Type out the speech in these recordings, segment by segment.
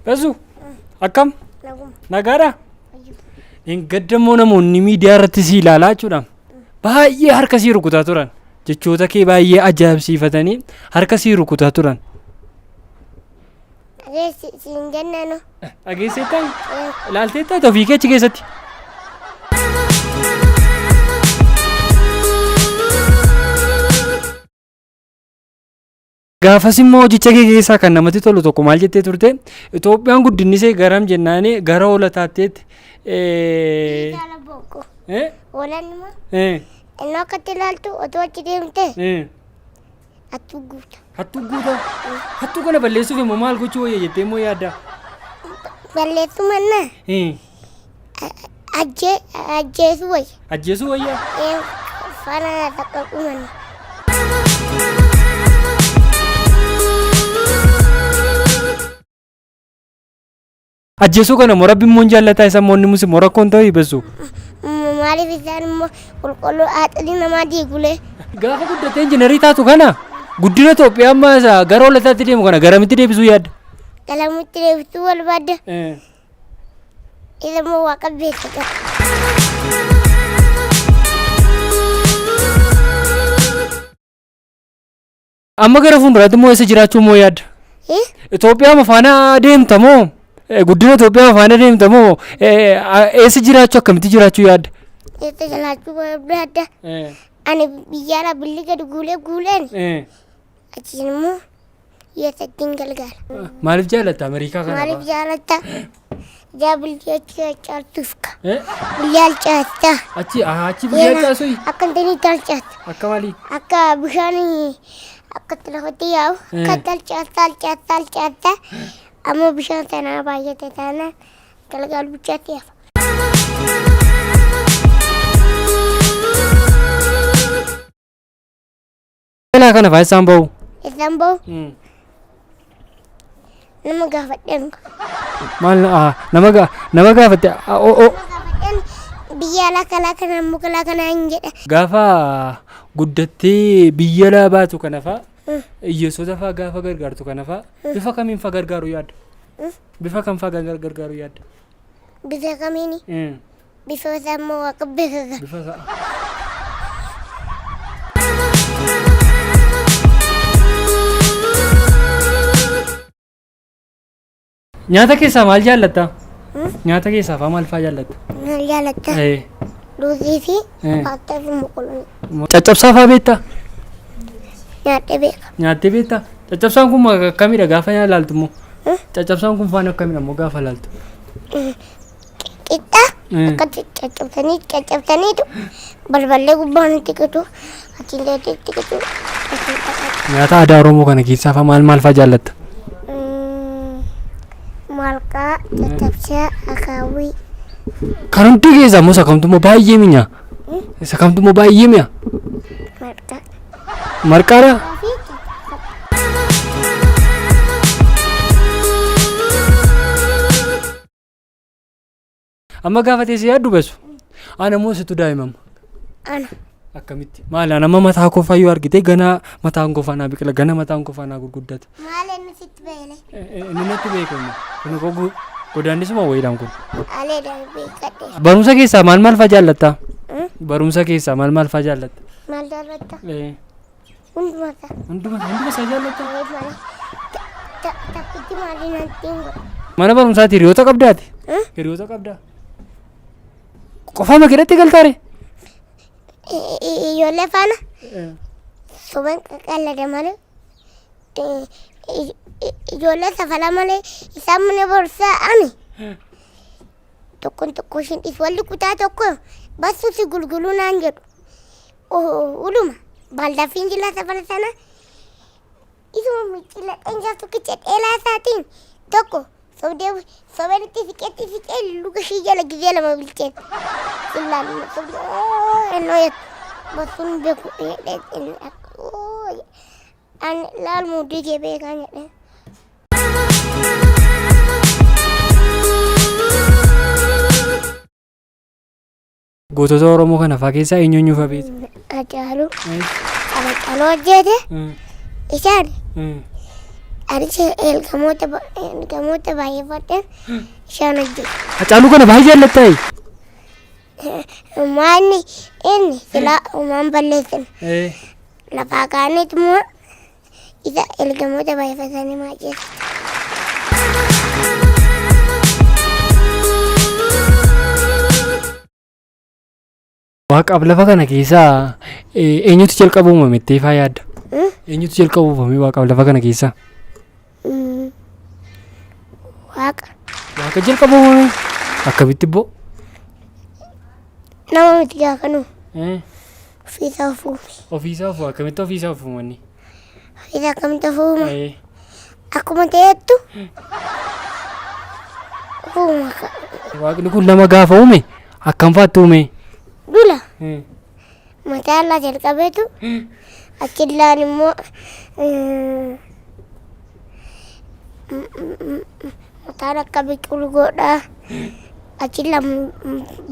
Bezu akkam Naguma. nagaadha? Hin gaddammoo namoonni miidiyaa irratti si ilaalaa jechuudha. Baay'ee harka sii rukutaa turan. Jechoota kee baay'ee ajaa'ibsiifatanii harka sii rukutaa turan. Dhageessi siin jennanu. Dhageesseettaa? Ilaalteettaa ofii kee achi keessatti? Gaafas immoo hojicha kee keessaa kan namatti tolu tokko maal jettee turte? Itoophiyaan guddinni ishee garam jennaani gara hoolataatteetti. Jaala boqqo. Hoolaan immoo inni akkatti ilaaltu otoo achi deemte hattuu guuta. Hattuu guuta. Hattuu kana balleessuuf immoo maal gochuu wayya jettee immoo yaadda? Balleessuu mannaa ajjeesuu wayya. Ajjeesuu wayya? Faana dhaqqabuu manna. Ajjeesuu kana immoo rabbi immoo hin jaallataa isa immoo inni immoo rakkoon ta'uu hibeessu. Maaliif isaan immoo qulqulluu haadholii namaa diigulee. Gaafa guddatee injiinarii taatu kana guddina Itoophiyaa amma isa gara hoolataatti deemu kana garamitti deebisuu yaadda? Galamutti deebisuu barbaadda. Isa immoo waaqa beeka qaba. Amma gara fuulduraatti immoo eessa jiraachuu immoo yaadda? Eh? Itoophiyaa faana deemta moo? Guddina Itoophiyaa faana deemta moo? Eessa jiraachuu akkamitti jiraachuu yaadda? Eessa jiraachuu barbaadda? Ani biyya alaa billi gadi guulee guuleen achiin immoo USAtiin galgala. Maaliif jaalatta Ameerikaa kana? Maaliif jaalatta? Ijaa billi achi caaltuuf ka. Biyya alcaasta. Achi achi biyya alcaasuu? Akka intinitti alcaasta. Akka maalii? Akka bishaan akka itti lafatti yaa'u. Akka itti alcaasta alcaasta alcaasta. Amma bishaan sanaa baay'ate taanaan galgal bichaatti hafa. Kalaa kana faa isaan ba'u. Isaan ba'u nama gaafadheen Maal nama nama gaafatte o o gaafadheen biyya alaa kalaa kana immoo kalaa kana hin jedha. Gaafa guddattee biyya alaa baatu kana faa hiyyeessota faa gaafa gargaartu kana faa bifa kamiin faa gargaaru yaadda? Bifa kam faa gargaaru yaadda? Bifa kamiini? Bifa isaa immoo waaqa beeka. Bifa isaa. Nyaata keessaa maal jaallatta? Nyaata keessaa faa maal faa jaallatta? Maal jaalatta? Ruuzii fi paastaa fi mokolonii. Caccabsaa faa beektaa? Nyaadhee beeka. Nyaattee beektaa? Caccabsaan kun akkamidha gaafa ilaaltu immoo? Caccabsaan kun faana akkamidha immoo gaafa ilaaltu? Qixxa akkatti caccabsanii caccabsaniitu balballee gubbaan itti qitu achiillee itti qitu. Nyaata aadaa Oromoo kana keessaa faa maal maal faa jaallatta? Marqaa, caccabsaa, akaawwii. Kan hundi keessaa immoo isa kamtu immoo baay'ee mi'a? Isa kamtu immoo baay'ee mi'a? Marqaa. Marqaadha? Fi caccabsaa. Amma gaafa teessee yaaddu besu. Ana moo situ daa'imama? Ana. Akkamitti? Maali ana amma mataa koo fayyuu argite ganaa mataan koo faanaa biqila gana mataan koo faanaa gurguddata. Maal inni sitti beele? Inni natti beekamu. Kun koo godaannisuma wayiidhaan kun. Alee darbee kadhe. Barumsa keessaa maal maal faa jaallatta? Barumsa keessaa maal maal faa jaallatta? Maal jaallatta? Hunduma isaa. Hunduma hunduma isaa jaallatta? Malee takkitti maalii natti hin godhu. Mana barumsaatti hiriyoota qabdaati? Hiriyoota qabdaa? Qofaa makiinatti galtaare? Ijoollee faana soban qaqallada malee ijoollee safala malee isaan mana barumsaa ani tokkoon tokko ishiin dhiisu walli kutaa tokko bassu si gulguluu naan jedhu. Uluma baaldaaffiin jilaa safara sana isuma micciladheen jaa tokkicha dheelaa isaatiin tokko sobdee sobeen itti siqeetti siqee luka ishii jala gizee lama bilcheen. Sillaan sobdee ennoo jettu bassuun beeku ani laal muudii kee beekaa jedheen. Gootota Oromoo kana faa keessaa eenyu eenyu faa beekta? Hacaaluu. Hacaaluu hojjete. Isaan. Anis ergamoota baay'eeffadheen isaan hojjedha. Hacaaluu kana baay'ee jaallattaayi? Maanni inni silaa uumaan balleessine. Lafaa kaaneet immoo isa ergamoota baay'iffatanii maajjeessu. Waaqaaf lafa kana keessaa eenyutu jalqaba uumame jettee faa yaadda? Eenyutu jalqaba uumame waaqaaf lafa kana keessaa? Waaqa. Waaqa jalqaba uumame? Akkamitti ibboo? Nama miti gaafa nu ofiisaa of uume. Ofiisaa of akkamitti ofiisaa of uumanni? Ofiisaa akkamitti of uuma? Akkuma ta'ettu uuma. Waaqni kun lama gaafa uume akkam faatti uume? Dula mataa irraa jalqabeetu achillaan immoo mataan akka biqilu godha. Achillaan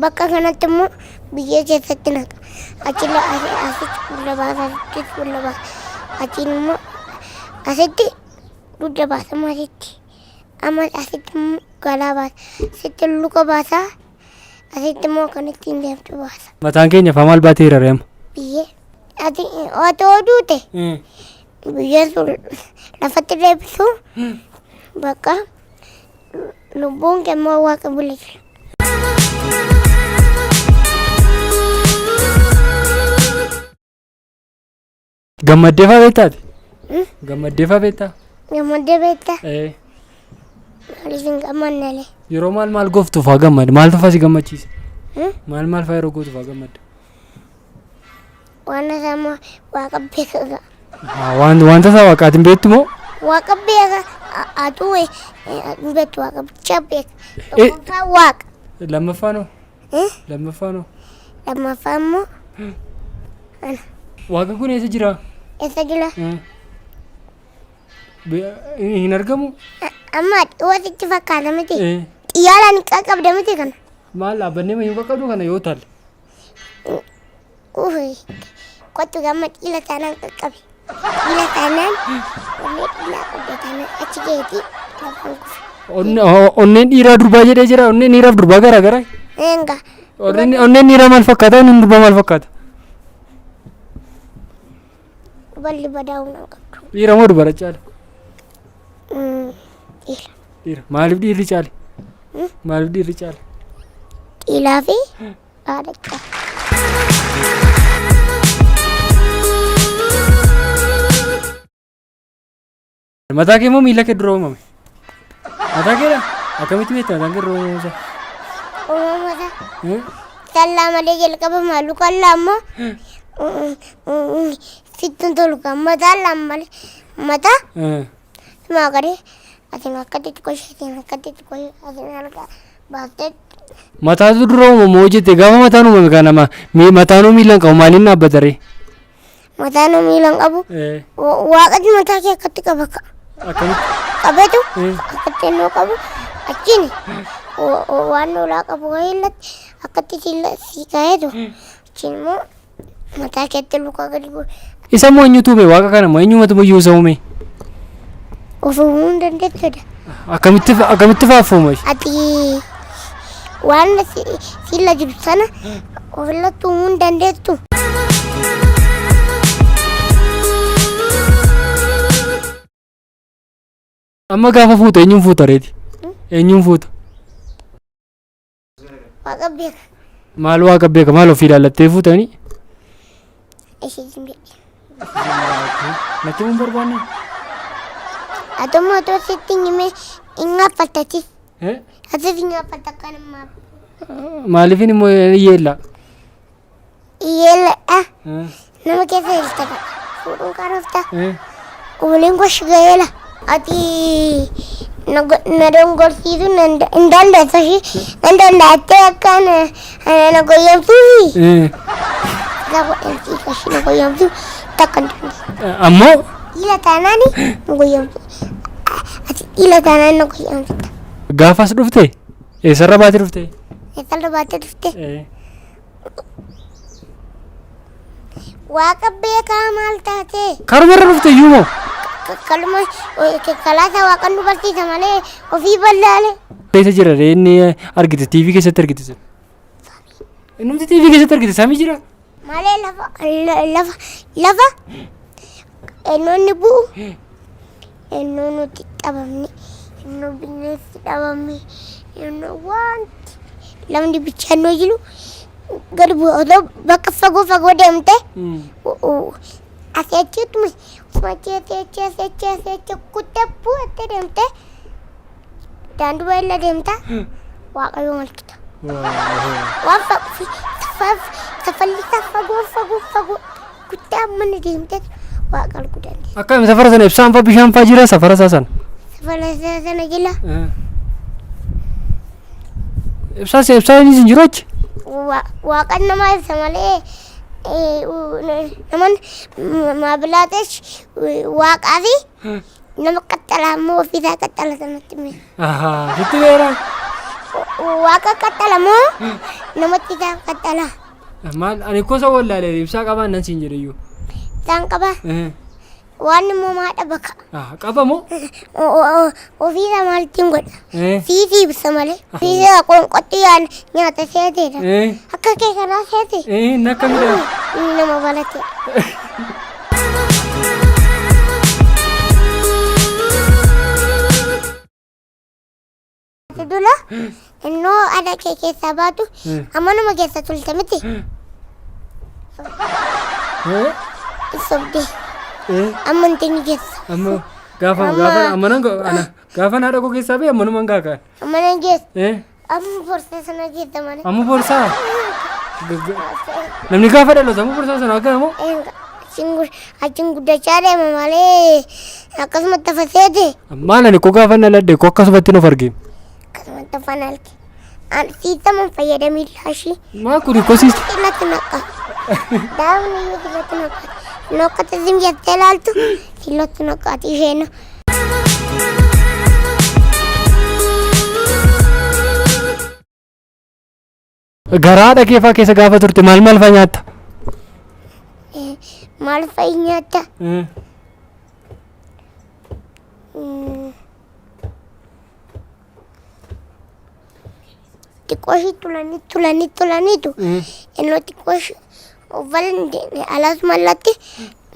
bakka kanatti immoo biyyee keessatti naqa. Achillaan asitti fuula baasa, asitti fuula baasa. Achiin immoo asitti dugda baasa amma asitti. Amma asitti immoo galaa baasa. Asitti luka baasa. Asitti immoo kan ittiin deemtu baasa. Mataan keenya faa maal baateera ree amma? Biyyee. Ati otoo duute biyyeen sun lafatti deebisu bakka lubbuun kee immoo waaqa bula jira. Gammaddee faa beektaati? Gammaddee faa beektaa? Gammaddee beektaa? Maaliif hin gammanne? Yeroo maal maal gooftu faa gammade? Maaltu faa si gammachiisa? Maal maal faa yeroo gootu faa gammadda? Waan isaa immoo waaqa beeka. Waan wanta isaa waaqaatiin beektu moo? Waaqa beeka. Atuu hin beektu waaqa bichaa beeka. Tokkoffaa waaqa. Lammaffaan hoo? Lammaffaan hoo? Lammaffaa immoo ana. Waaqni kun eessa jira? Eessa jira? Hin argamu? Amma dhiyoo sitti fakkaata miti. Xiyyaaraan qaqqabda miti kana. Maal dhaabbannee mayyuu qaqqabdu kana yoo taalle? Ufi. Kottu gamma xiila taanaan qaqqabe. Xiila taanaan onnee xiilaa qabda taanaan achi geetii lafaan kufe. Onneen dhiiraa durbaa jedhee jira. Onneen dhiiraaf durbaa garaa gara. Eenga. Onneen dhiiraa maal fakkaata? Onneen durbaa maal fakkaata? Balli badaa humna hin qabdu. Dhiira moo dubara caala? Dhiira. Dhiira. Maaliif dhiirri caale? Maaliif dhiirri caale? Dhiiraa fi haadha caala. Mataa kee moo miila kee dura uumame? Mataa keedha? Akkamitti beekta mataan kee dura uumamuu isaa? Uumama isaa. Sallaa malee jalqaba maalu kallaa ammoo sitti hin tolu kan mataa lama malee mataa sumaa gadee atiin akkatti xiqqoo ishee atiin akkatti xiqqoo ishee atiin harka baastee. Mataatu dura uumamu hojjete gaafa mataan uumame kan nama mataanuu miila hin qabu maaliin dhaabbata ree? Mataan miila hin qabu. Waaqatu mataa kee akkatti qaba ka. Akkamitti? Qabetu akkatti innoo qabu achiin waan lolaa qabu wayii irratti akkatti si kaa'etu achiin immoo mataa keetti luka gadi bu'e. Isa immoo eenyutu uume waaqa kana immoo eenyumatu iyyuu isa uume? Of uumuu hin dandeettudha. Akkamitti akkamitti faafuma ishee? Ati waan silla jiru sana ofirratti uumuu hin dandeettu. Amma gaafa fuuta eenyuun fuuta reeti? Eenyuun fuuta? Waaqa beeka. Maal waaqa beeka maal ofii ilaallattee fuutanii? Ishee hin beeku. Natti himuu hin barbaanne? Ati immoo otoo sitti hin himee hin gaaffattati. Atis hin gaaffatta akka namaa. Maaliifin immoo hiyyeella? Hiyyeelladha. Nama keessa jirta ka'a. Fuudhuun karoofta. Umuriin koo ga'eera. Ati na dongorsiisuu hin dandeessu ishii. Hin danda'attee akka na goyyomsuufi. Isa godhamsiisa ishii na goyyomsuu takka hin dandeessu. Ammoo Dhiira taanaan na goyyomsu. Ati dhiira taanaan na goyyomsita. Gaafas dhufte eessarra baatee dhufte? Eessarra baatee dhufte? Waaqa beekaa maal taate? Karumarra dhufte iyyuu moo? Kaluma kalaasa waaqan nu barsiisa malee ofii ballaale. Eessa jira ree inni argite TV keessatti argite sun? Innumti TV keessatti argite samii jira? Malee lafa lafa lafa ennoonni bu'u ennoo nuti dhabamne ennoo bineensi dhabame ennoo wanti lafni bichaannoo jiru gad bu'a otoo bakka fagoo fagoo deemte asii achittuma achi asii achi asii achi asii achi kuttee bu'attee deemte daandii irra deemta waaqayyoon argita. Waan safalli isaa fagoo fagoo fagoo guddaa mana deemte waaqa arguu dandeessa. Akkami safara sana ibsaan faa bishaan faa jira safara isaa sana? Safara isaa sana jala Ibsaa ibsaan hin jiru achi? Waaqan nama ibsa malee naman maabilaatesh waaqaa fi nama qaxxalaa immoo ofiisaa qaxxala sanatti mee. Sitti beera. Waaqa qaxxala moo namatti isaa qaxxala? Maal ani gosa wallaalee ibsaa qabaan nan siin jedhe iyyuu. Isaan qaba waan immoo maa dhaba ka. Qaba moo? Ofiisaa maaltiin godha? Siisii ibsa malee. Ofiisaa qoonqotti nyaata seeteedha. Akka kee kanaa seete. Inni akka midhaan. Nama balateedha. Dula innoo ada kee keessaa baatu amanuma keessa tulte miti. Sobdee amantii ni geessa. Amma gaafa gaafa amanan ana gaafa haadha koo keessaa ba'e amanuman gaakaan. Amana geessa. Amma borsaa sana geessa malee. Amma borsaa. Namni gaafa dhalatu amma borsaa sana akka moo? Achiin guddachaa deema malee akkasumatti tafaseeti. Maal ani koo gaafa dhaladhe koo akkasumatti nuuf arginu. Akkasumatti afaan alke. Siitaman fayyadamii laashii. Maa kuni kosiis. Silatti naqa. Daa'imni iyyuu silatti naqa. Nokkata zim jettee ilaaltu silatti naqaati isheen. Garaa haadha kee faa keessa gaafa turte maal maal faa nyaatta? Maal fa'i nyaatta? Xiqqoo ishii tulanii tulanii tulaniitu innoo xiqqoo ishii uffalan alas mallatti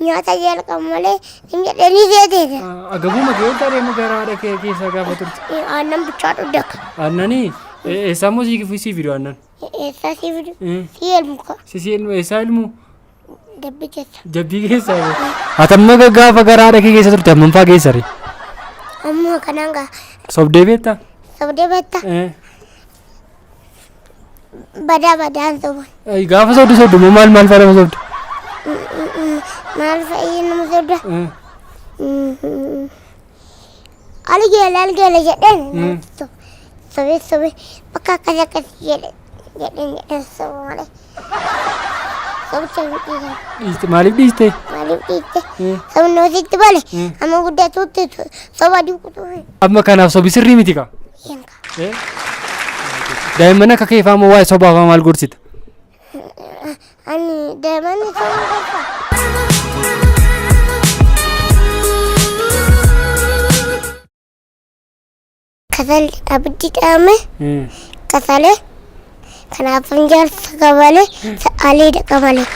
nyaata jalqabu malee hin jedhanii seeteedha. Agabuu makee ol taatee garaa haadha kee keessa gaafa turte. Aannan bichaa dhugdaka. Aannanii eessaa immoo sii fidu aannan? Eessaa sii fidu? Sii elmu ka. Sisi elmu eessaa elmu? Dabbi keessa. Jabbii keessa. Atamma gaafa garaa haadha kee keessa turte hammam faa geessa ree? Amma kanaan gaa. Sobdee beektaa? Sobdee beektaa? Badaa badaan soba. Gaafa sobdu sobdu immoo maal maal faa nama sobdu? Maal fa'ii nama sobda? Algeela algeela jedheen sobee sobee bakka akkas akkas jedhe jedheen jedheen soba malee. Sobicha hin dhiisan. Dhiiste maaliif dhiiste? Maaliif dhiiste? Sobni ositti bale amma guddatuutti soba diqutuufi. Amma kanaaf sobi sirrii miti kaa? Yeenka. Daa'imman akka kee faa immoo waa'ee sobaa faa maal gorsita? Ani daa'imman soba gorsa. Kasal abiddi dhaame kasalee kanaaf jaarsa qabalee sa'aalee dhaqa malee.